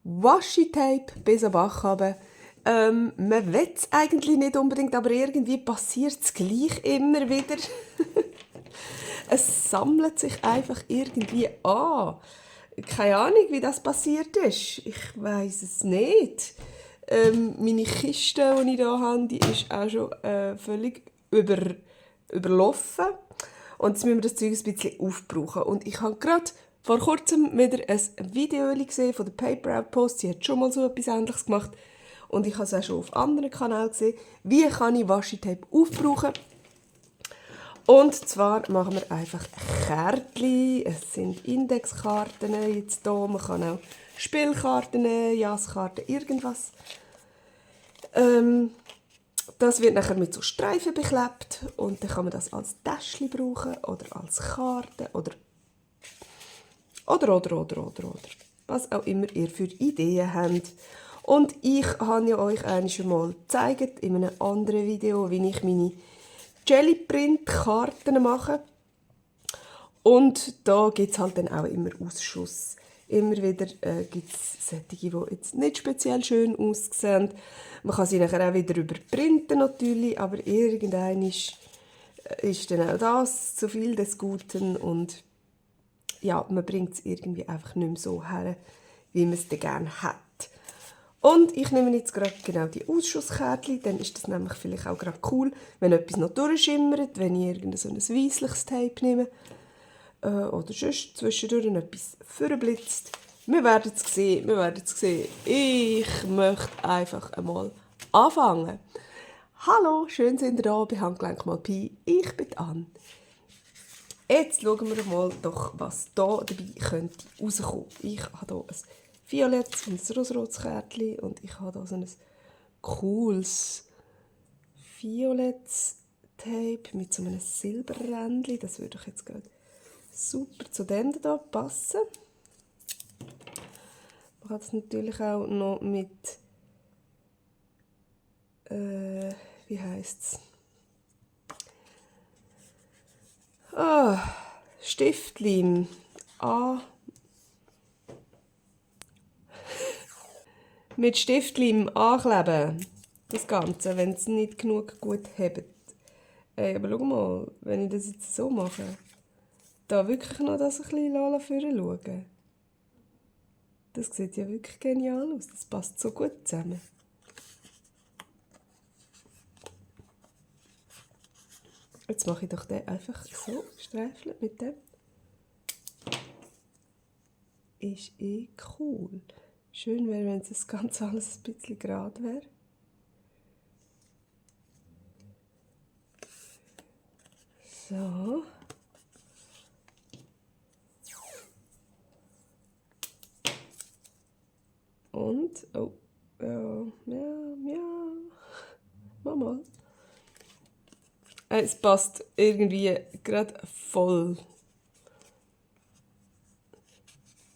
Washi-Tape bis am Bach runter. Man will es eigentlich nicht unbedingt, aber irgendwie passiert es gleich immer wieder. Es sammelt sich einfach irgendwie an. Keine Ahnung, wie das passiert ist. Ich weiß es nicht. Meine Kiste, die ich hier habe, die ist auch schon völlig überlaufen. Und jetzt müssen wir das Zeug ein bisschen aufbrauchen. Und ich habe gerade vor kurzem wieder ein Video gesehen von der Paper Outpost. Sie hat schon mal so etwas Ähnliches gemacht. Und ich habe es auch schon auf anderen Kanälen gesehen. Wie kann ich Washi-Tape aufbrauchen? Und zwar machen wir einfach Kärtchen. Es sind Indexkarten jetzt hier. Man kann auch Spielkarten nehmen, Jasskarten, irgendwas. Das wird nachher mit so Streifen beklebt und dann kann man das als Täschchen brauchen oder als Karte oder. Was auch immer ihr für Ideen habt. Und ich habe ja euch schon mal gezeigt in einem anderen Video, wie ich meine Jellyprint-Karten mache. Und da gibt es halt dann auch immer Ausschuss. Immer wieder gibt es solche, die jetzt nicht speziell schön aussehen. Man kann sie nachher auch wieder überprinten natürlich, aber irgendwann ist dann auch das zu viel des Guten und ja, man bringt es irgendwie einfach nicht mehr so her, wie man es dann gerne hat. Und ich nehme jetzt gerade genau die Ausschusskärtchen, dann ist das nämlich vielleicht auch gerade cool, wenn etwas noch durchschimmert, wenn ich irgendein so ein weissliches Tape nehme oder sonst zwischendurch etwas vorblitzt. Wir werden es sehen. Ich möchte einfach einmal anfangen. Hallo, schön sind ihr da bei Handgelenk mal Pi. Ich bin Anne. Jetzt schauen wir mal doch, was da dabei könnte rauskommen. Ich habe hier ein violettes und ein rosrotes Kärtchen und ich habe hier so ein cooles violettes Tape mit so einem Silberrändchen. Das würde doch jetzt gerade super zu dem hier passen. Man kann es natürlich auch noch mit wie heisst es? Stiftleim mit Stiftleim ankleben. Das Ganze, wenn es nicht genug gut hebt. Aber schau mal, wenn ich das jetzt so mache, da wirklich noch das ein bisschen schauen. Das sieht ja wirklich genial aus. Das passt so gut zusammen. Jetzt mache ich doch den einfach so, streifelt mit dem. Ist cool. Schön wäre, wenn das Ganze alles ein bisschen gerade wäre. So. Und, oh, ja, mal. Es passt irgendwie gerade voll.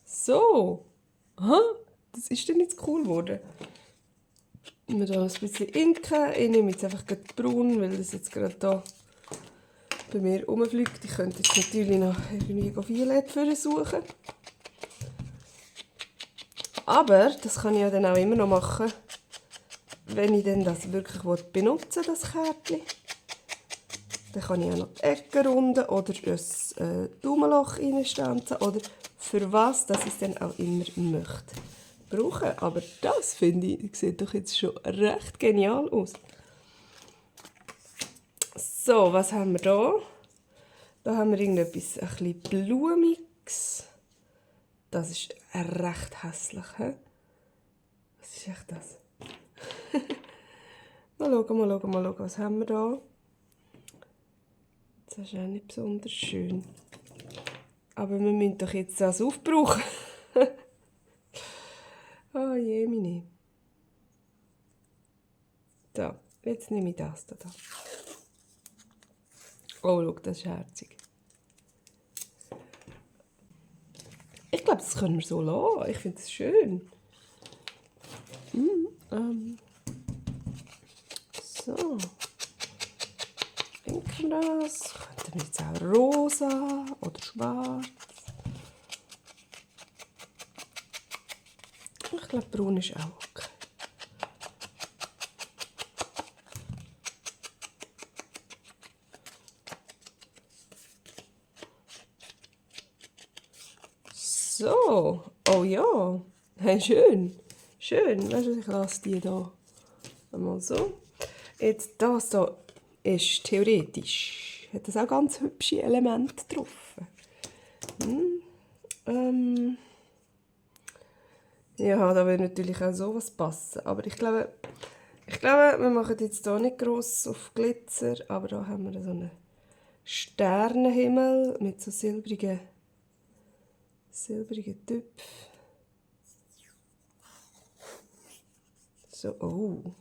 So. Aha, das ist dann jetzt cool geworden. Wir da ein bisschen inken. Ich nehme jetzt einfach gerade braun, weil das jetzt gerade da bei mir rumfliegt. Ich könnte jetzt natürlich noch irgendwie violett versuchen. Aber das kann ich ja dann auch immer noch machen, wenn ich dann das wirklich benutzen will, das Kärtchen. Dann kann ich auch noch die Ecken runden oder ein Daumenloch reinstanzen oder für was das ich dann auch immer möchte brauchen. Aber das, finde ich, sieht doch jetzt schon recht genial aus. So, was haben wir da? Da haben wir irgendetwas, ein bisschen Blumiges. Das ist recht hässlich. He? Was ist echt das? mal schauen, was haben wir da? Das ist auch nicht besonders schön. Aber wir müssen doch jetzt das aufbrauchen. Oh je, meine. So, jetzt nehme ich das da. Oh, schau, das ist herzig. Ich glaube, das können wir so lassen. Ich finde es schön. So. Denken wir das. Könnten wir jetzt auch rosa oder schwarz. Ich glaube, braun ist auch okay. So, oh ja, hey, schön, schön. Weißt du, ich lasse die hier einmal so. Jetzt das hier ist theoretisch, hat das auch ganz hübsche Elemente drauf. Ja, da wird natürlich auch sowas passen, aber ich glaube, wir machen jetzt hier nicht gross auf Glitzer, aber da haben wir so einen Sternenhimmel mit so silbrigen Töpfen. So, oh.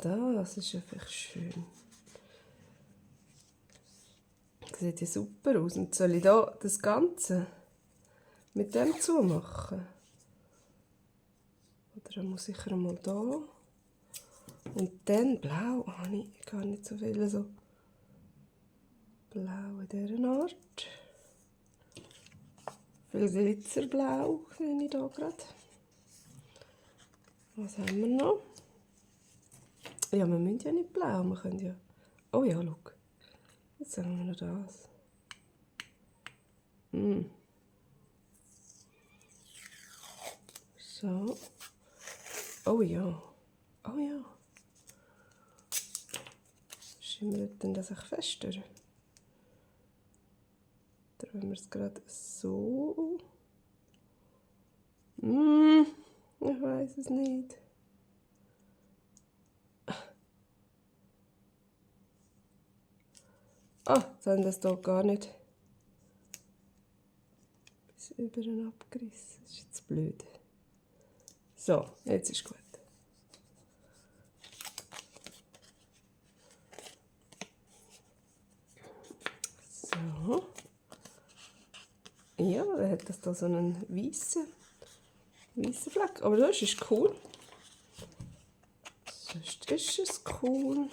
Das ist einfach schön. Das sieht ja super aus. Und soll ich da das Ganze mit dem zumachen? Oder dann muss ich sicher mal da. Und dann blau habe ich gar nicht so viel. So blau in dieser Art. Viel Glitzerblau sehe ich hier gerade. Was haben wir noch? Ja, wir müssen ja nicht blau, wir können ja... Oh ja, schau. Jetzt haben wir noch das. So. Oh ja. Oh ja. Schimmert denn das auch fester? Drehen wir es gerade so. Ich weiß es nicht. Ah, jetzt haben das hier gar nicht bis über den abgerissen. Das ist jetzt blöd. So, jetzt ist gut. So. Ja, dann hat das da so einen weißen Fleck. Aber das ist cool. Sonst ist es cool.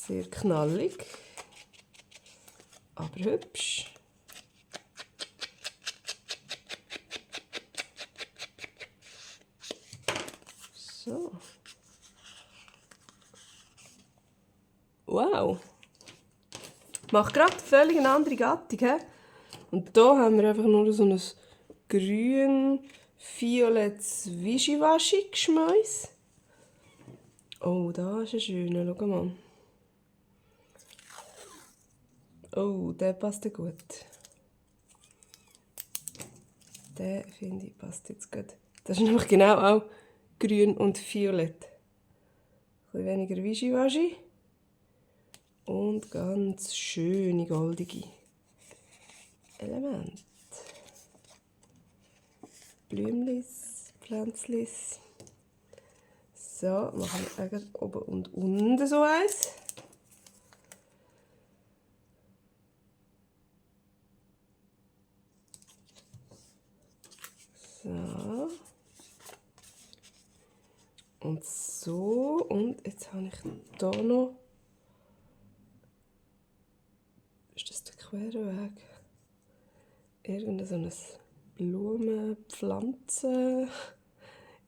Sehr knallig, aber hübsch. So. Wow. Macht gerade völlig eine andere Gattung. He? Und hier haben wir einfach nur so ein grün-violettes Wischiwaschi-Geschmäus. Oh, da ist ein schöner. Schau mal. Oh, der passt ja gut. Der, finde ich, passt jetzt gut. Das ist nämlich genau auch grün und violett. Ein bisschen weniger Wischiwaschi. Und ganz schöne, goldige Elemente. Blümlis, Pflänzlis. So, machen wir oben und unten so eins. So. Und so. Und jetzt habe ich hier noch. Ist das der quere Weg? Irgendein so ein Blumen, Pflanzen,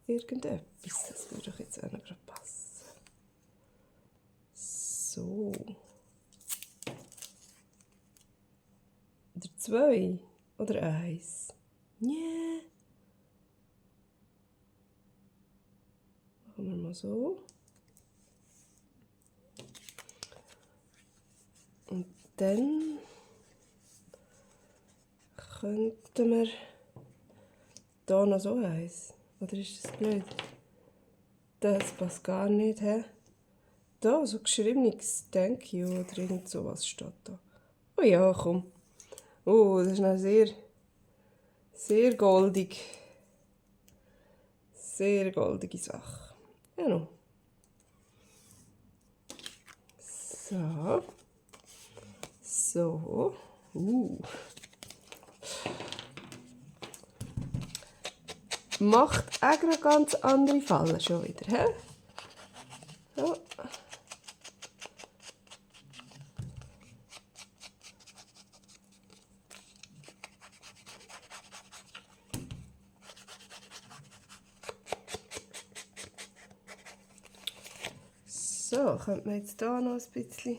irgendetwas. Das würde doch jetzt auch noch gerade passen. So. Oder 2. Oder 1. Yeah. Machen wir mal so. Und dann könnten wir hier noch so eins. Oder ist das blöd? Das passt gar nicht, hä? Da, so geschriebenes Thank you oder irgend sowas steht da. Oh ja, komm. Oh, das ist noch sehr, sehr goldig. Sehr goldige Sache. Genau. So. So. Macht auch eine ganz andere Falle schon wieder. He? So. So, könnte man jetzt hier noch ein bisschen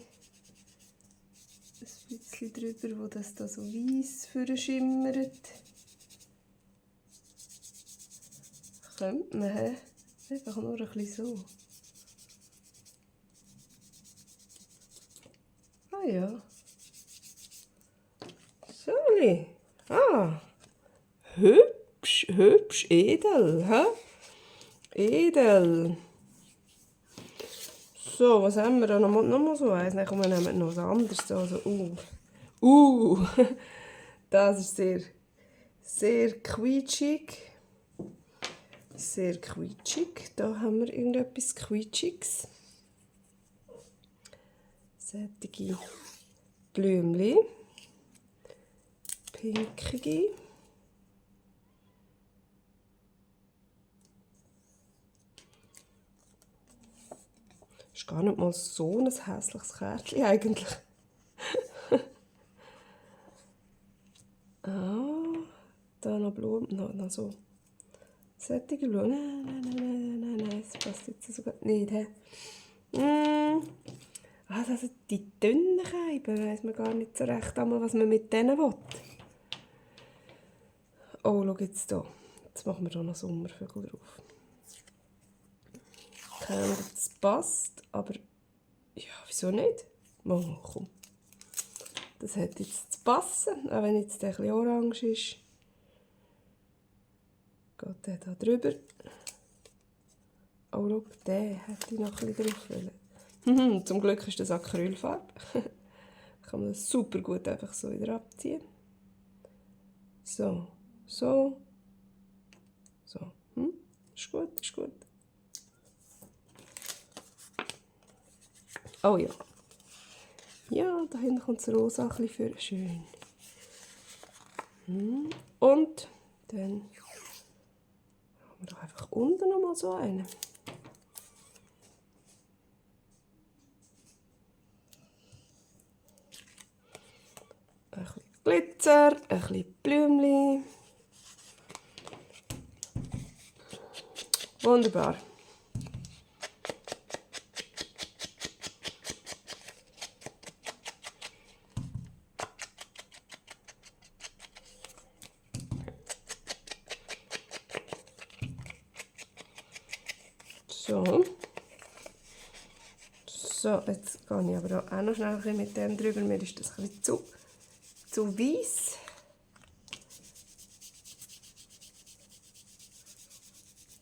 drüber, wo das da so weiss schimmert. Könnte man, he? Einfach nur ein bisschen so. Ah ja. So. Ah. Hübsch, hübsch, edel, hä? Edel. So, was haben wir da noch mal so eins? Dann kommen wir nehmen noch was anderes. Also, das ist sehr, sehr quietschig. Sehr quietschig. Da haben wir irgendetwas Quietschiges. Sättige Blümchen. Pinkige. Ist gar nicht mal so ein hässliches Kärtchen eigentlich. Da noch Blumen, noch so sättige Blumen. Nein, das passt jetzt so gut nicht. Also die dünnen Scheiben, weiss man gar nicht so recht, was man mit denen will. Oh, schau jetzt hier. Jetzt machen wir hier noch Sommervögel drauf. Das passt, aber ja, wieso nicht? Oh, komm. Das hat jetzt zu passen, auch wenn jetzt der ein bisschen orange ist. Geht der da drüber. Oh, schau, den hätte ich noch ein bisschen drauf wollen. Zum Glück ist das Acrylfarbe. Kann man das super gut einfach so wieder abziehen. So. Ist gut, ist gut. Oh ja. Ja, da hinten kommt das Rosa ein bisschen für. Schön. Und dann haben wir doch einfach unten noch mal so einen. Ein bisschen Glitzer, ein bisschen Blümchen. Wunderbar. So, jetzt gehe ich aber auch noch schnell ein bisschen mit dem drüber. Mir ist das ein bisschen zu weiss.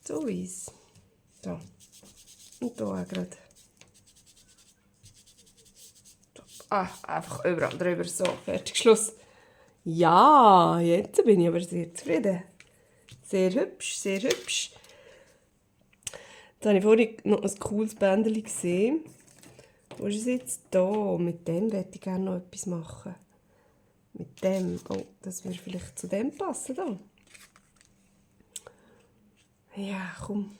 Zu weiss. So. Und hier auch gerade. Einfach überall drüber. So, fertig, Schluss. Ja, jetzt bin ich aber sehr zufrieden. Sehr hübsch, sehr hübsch. Jetzt habe ich vorhin noch ein cooles Bändchen gesehen. Wo ist es jetzt? Da. Mit dem möchte ich gerne noch etwas machen. Mit dem. Oh, das würde vielleicht zu dem passen. Da. Ja, komm.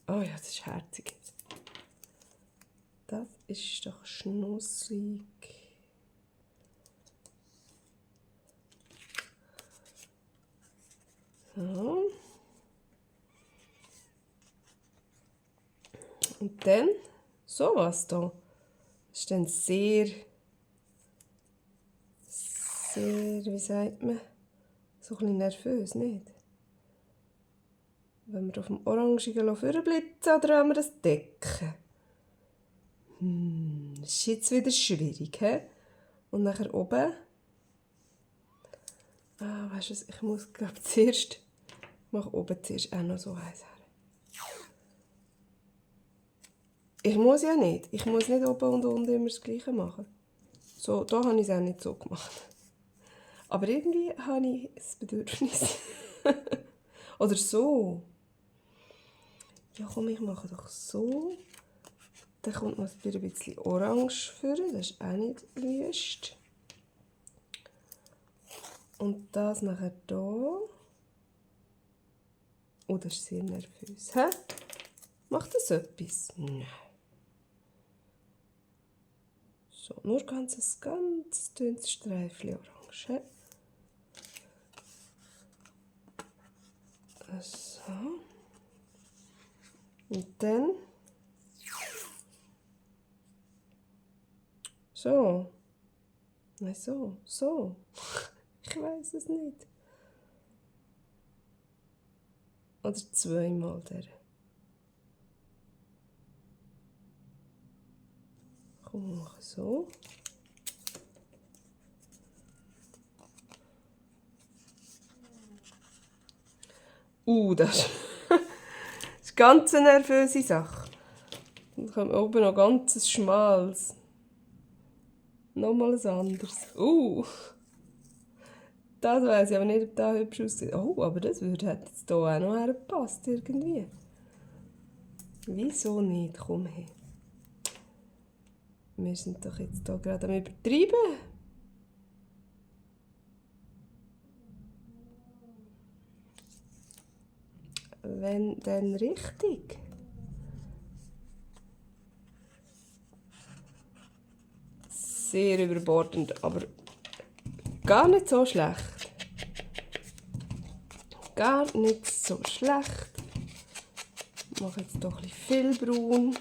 Oh ja, das ist herzig. Das ist doch schnussig. So. Und dann sowas da. Das ist dann sehr, wie sagt man, so ein bisschen nervös, nicht? Wenn wir auf dem Orangigen vorblitzen oder wenn wir das decken? Das ist jetzt wieder schwierig, he? Und nachher oben. Weißt du was, ich muss, glaube zuerst, mache oben zuerst auch noch so eins her. Ich muss ja nicht. Ich muss nicht oben und unten immer das Gleiche machen. So, da habe ich es auch nicht so gemacht. Aber irgendwie habe ich das Bedürfnis. Oder so. Ja komm, ich mache doch so. Dann kommt noch ein bisschen Orange für, das ist auch nicht wüst. Und das nachher hier. Oh, das ist sehr nervös. Hä? Macht das etwas? Nein. So, nur ganz dünnes Streifchen Orange. He? So. Und dann. So. Nein, so. So. Ich weiß es nicht. Oder zweimal der. Komm, wir machen so. Das ist, das ist ganz eine nervöse Sache. Dann kommt oben noch ganz schmales. Nochmal ein anderes. Das weiss ich aber nicht, ob das hübsch aussieht. Oh, aber das hätte jetzt hier auch noch hergepasst, irgendwie. Wieso nicht? Komm her. Wir sind doch jetzt hier gerade am Übertreiben. Wenn, dann richtig. Sehr überbordend, aber gar nicht so schlecht. Gar nicht so schlecht. Ich mache jetzt doch ein bisschen viel braun.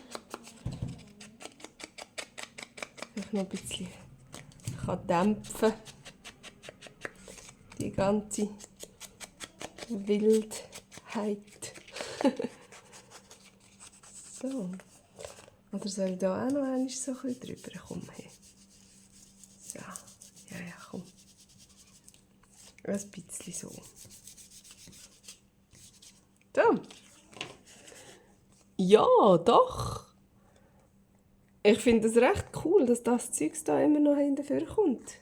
Ich noch ein bisschen dämpfen. Die ganze Wildheit. So. Oder soll ich da auch noch einmal so ein bisschen drüber kommen? So. Ja, komm. Ein bisschen so. So. Ja, doch. Ich finde es recht cool, dass das Zeug da immer noch hinterher kommt.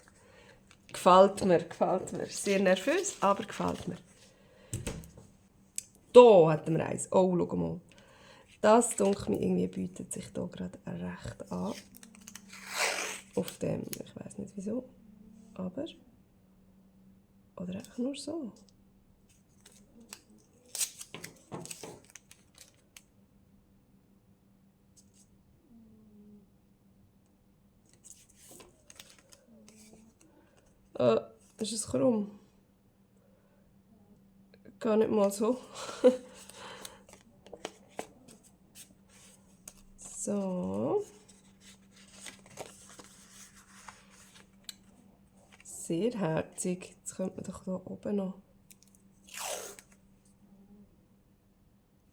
Gefällt mir. Sehr nervös, aber gefällt mir. Hier hatten wir eins. Oh, schau mal. Das, denke ich, irgendwie bietet sich hier gerade recht an. Auf dem, ich weiß nicht wieso, aber... Oder einfach nur so. Ist es krumm? Gar nicht mal so. So. Sehr herzig. Jetzt könnte man doch hier oben noch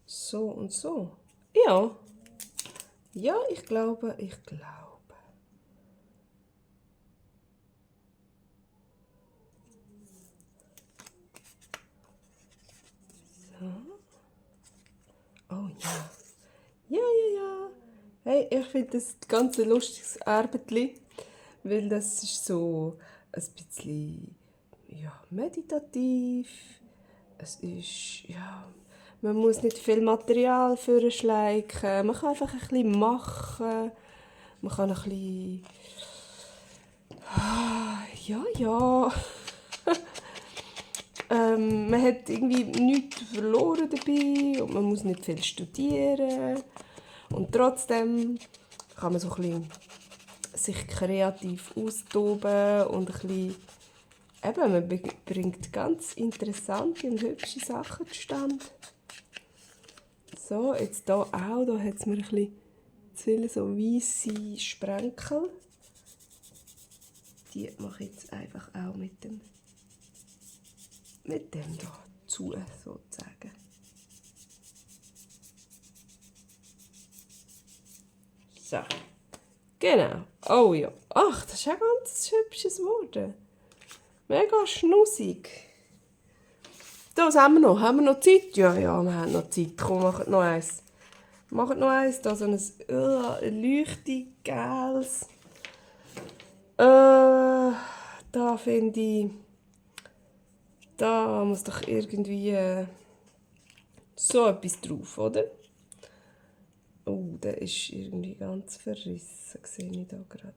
so und so. Ja. Ja, ich glaube. So. Oh ja. Ja. Hey, ich finde das ganz ein lustiges Arbeitli, weil das ist so ein bisschen meditativ. Es ist, man muss nicht viel Material vorschleichen. Man kann einfach ein bisschen machen. Man kann ein bisschen... Ja. Man hat irgendwie nichts verloren dabei und man muss nicht viel studieren. Und trotzdem kann man so ein bisschen sich kreativ austoben und ein bisschen, man bringt ganz interessante und hübsche Sachen zustande. So, jetzt hier auch, da hat es mir ein bisschen zu viele so weisse Sprenkel. Die mache ich jetzt einfach auch mit dem hier zu, sozusagen. So. Genau. Oh ja. Ach, das ist ein ganz hübsches geworden. Mega schnussig. Da, was haben wir noch? Haben wir noch Zeit? Ja, wir haben noch Zeit. Komm, macht noch eins. Da so ein leuchtiges. Da finde ich... Da muss doch irgendwie so etwas drauf, oder? Oh, der ist irgendwie ganz verrissen, sehe ich da gerade.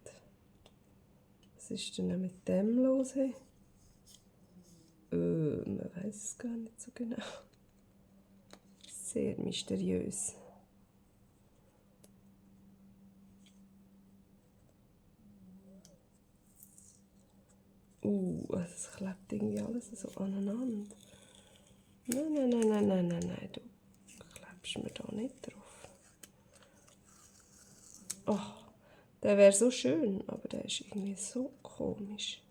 Was ist denn mit dem los? Hey? Man weiß es gar nicht so genau. Sehr mysteriös. Es klebt irgendwie alles so aneinander. Nein, du klebst mir da nicht drauf. Oh, der wäre so schön, aber der ist irgendwie so komisch.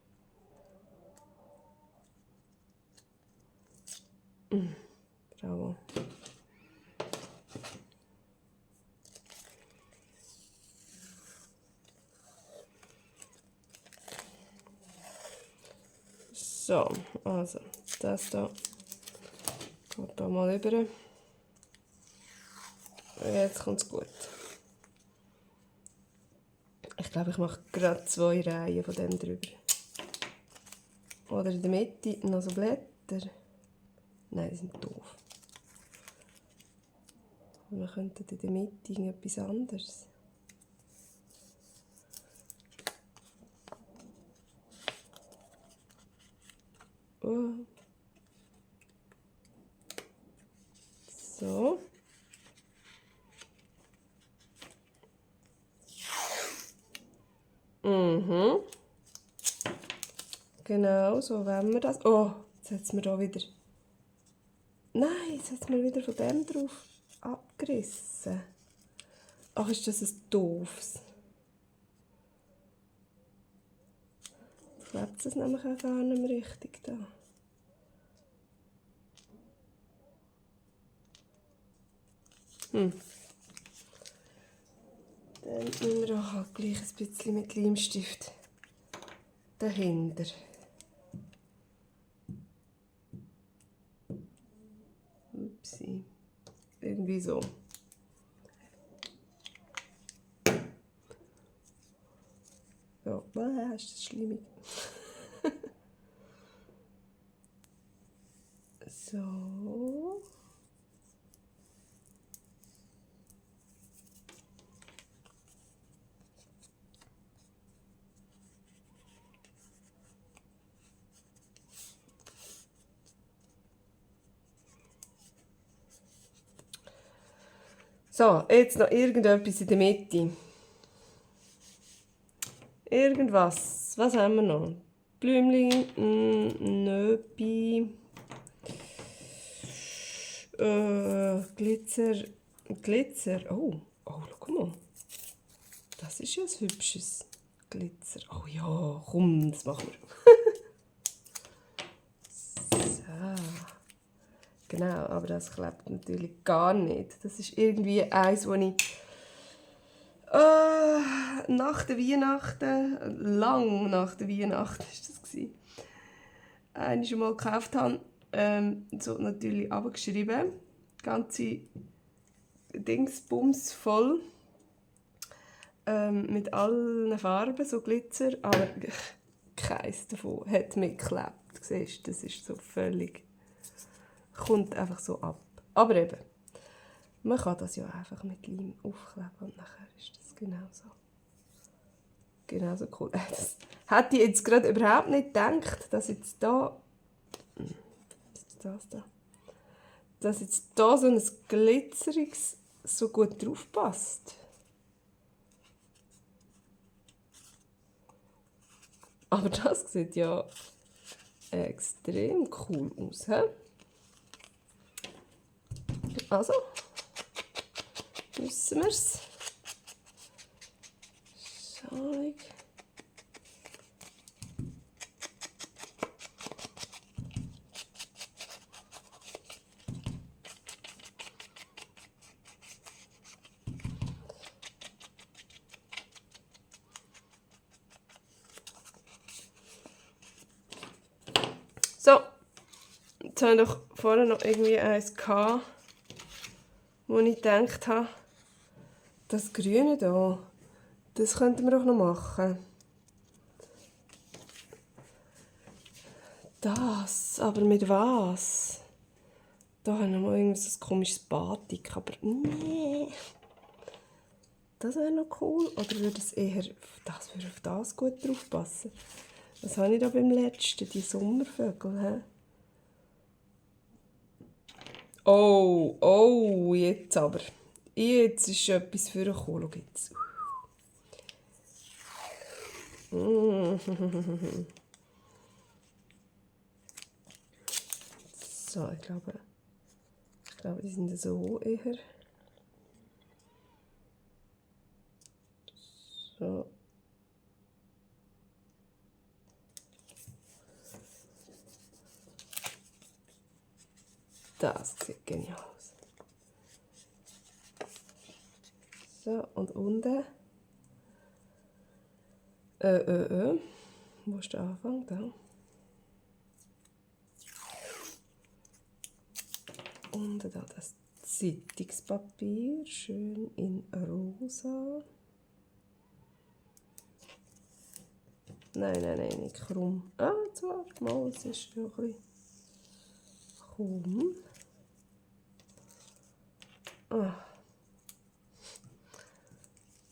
Bravo. So, also, das da geht da mal rüber. Jetzt kommt es gut. Ich glaube, ich mache gerade 2 Reihen von dem drüber. Oder in der Mitte noch so Blätter. Nein, die sind doof. Wir könnten in der Mitte irgendetwas anderes. Oh. So. Genau, so wollen wir das. Oh, jetzt hat es mir da wieder... Nein, jetzt hat es mir wieder von dem drauf abgerissen. Ach, ist das ein doofes. Jetzt klebt es nämlich auch gar nicht mehr richtig da. Dann müssen wir auch halt gleich ein bisschen mit Leimstift dahinter. Upsi. Irgendwie so. Ja, ist das schlimm. So. So, jetzt noch irgendetwas in der Mitte. Irgendwas. Was haben wir noch? Blümchen, Nöpi, Glitzer. Oh, schau mal. Das ist ja ein hübsches Glitzer. Oh ja, komm, das machen wir. So. Genau, aber das klebt natürlich gar nicht. Das ist irgendwie eins, das ich nach der Weihnachten, lang nach der Weihnachten ist das gewesen, einmal schon mal gekauft habe, so natürlich abgeschrieben, ganze Dingsbums voll, mit allen Farben, so Glitzer, aber keins davon hat mitgeklebt. Siehst du, das ist so völlig, kommt einfach so ab. Aber eben, man kann das ja einfach mit Leim aufkleben und nachher ist das genauso cool. Das hätte ich jetzt gerade überhaupt nicht gedacht, dass jetzt da, dass jetzt da so ein Glitzeriges so gut drauf passt. Aber das sieht ja extrem cool aus. He? Also, müssen wir es. Schau. So, jetzt habe ich doch vorher noch irgendwie eins gehabt, wo ich gedacht habe, das Grüne hier, das könnten wir doch noch machen. Das, aber mit was? Da habe ich noch mal irgendwas komisches Batik, aber nee. Das wäre noch cool. Oder würde es eher das würde auf das gut drauf passen? Was habe ich da beim letzten? Die Sommervögel, hä? Oh, jetzt aber. Jetzt ist etwas für eine Kohle. Jetzt. So, ich glaube, die sind so eher. So. Das sieht genial aus. So, und unten. Wo ist der Anfang? Da. Unten da das Zeitungspapier, schön in rosa. Nein, nicht krumm. Jetzt warte mal, es ist schon ein bisschen krumm.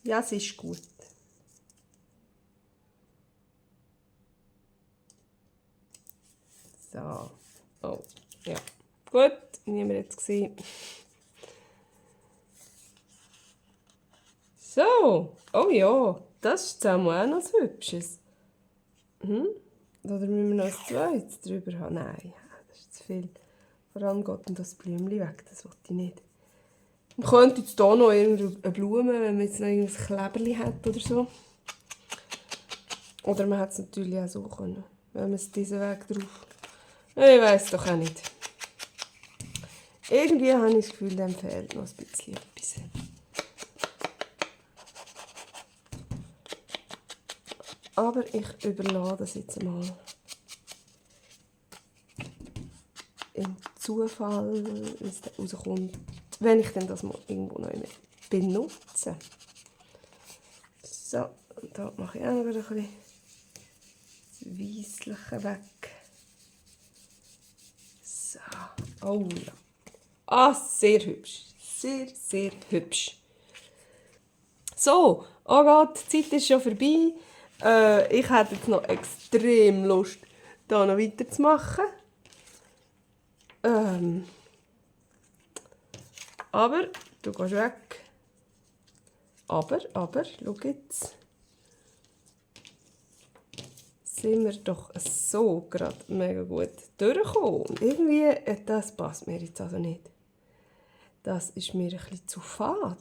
Ja, es ist gut. So. Oh, ja. Gut, niemand hat es gesehen. So. Oh ja, das ist auch noch was Hübsches. Oder müssen wir noch ein zweites drüber haben? Nein, das ist zu viel. Vor allem geht dann das Blümchen weg, das will ich nicht. Man könnte jetzt hier noch irgendeine Blume, wenn man jetzt noch ein Kleberli hat oder so. Oder man hätte es natürlich auch so können, wenn man es diesen Weg drauf... Ich weiss doch auch nicht. Irgendwie habe ich das Gefühl, dem fehlt noch ein bisschen etwas. Aber ich überlasse das jetzt mal im Zufall, wie es dann rauskommt, wenn ich dann das mal irgendwo noch benutze. So, und da mache ich auch noch ein bisschen das Weissliche weg. So, oh ja. Sehr hübsch. Sehr, sehr hübsch. So, oh Gott, die Zeit ist schon vorbei. Ich hätte jetzt noch extrem Lust, hier noch weiterzumachen. Aber, du gehst weg. Aber, schau jetzt. Sind wir doch so gerade mega gut durchgekommen. Und irgendwie, das passt mir jetzt also nicht. Das ist mir ein bisschen zu fad.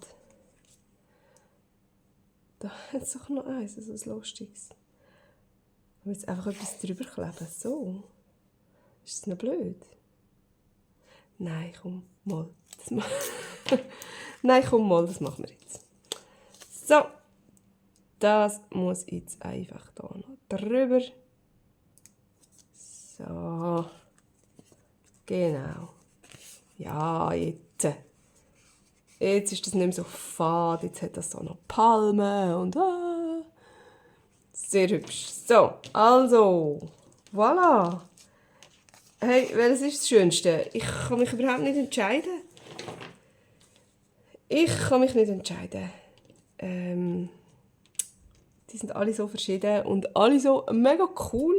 Da hat es doch noch eins, also ein Lustiges. Ich will jetzt einfach etwas drüber kleben. So. Ist das noch blöd? Nein, komm, mal. Nein, komm mal, das machen wir jetzt. So. Das muss jetzt einfach da noch drüber. So. Genau. Ja, jetzt. Jetzt ist das nicht mehr so fad. Jetzt hat das so noch Palmen und sehr hübsch. So, also. Voilà. Hey, welches ist das Schönste? Ich kann mich überhaupt nicht entscheiden. Die sind alle so verschieden und alle so mega cool.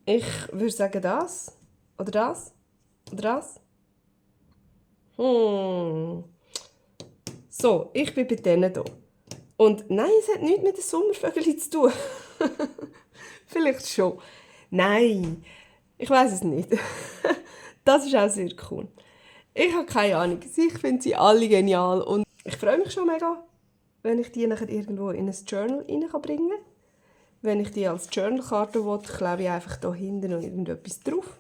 Ich würde sagen das. Oder das. Oder das. So, ich bin bei denen hier. Und nein, es hat nichts mit den Sommervögeln zu tun. Vielleicht schon. Nein, ich weiß es nicht. Das ist auch sehr cool. Ich habe keine Ahnung. Ich finde sie alle genial. Und ich freue mich schon mega, wenn ich die nachher irgendwo in ein Journal bringen kann. Wenn ich die als Journalkarte will, klebe ich einfach hier hinten noch irgendetwas drauf.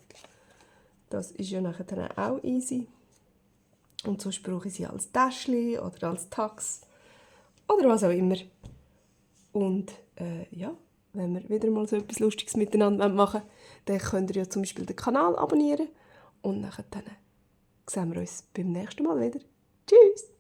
Das ist ja nachher dann auch easy. Und sonst brauche ich sie als Täschchen oder als Tax oder was auch immer. Und ja, wenn wir wieder mal so etwas Lustiges miteinander machen wollen, dann könnt ihr ja zum Beispiel den Kanal abonnieren. Und nachher dann sehen wir uns beim nächsten Mal wieder. Tschüss!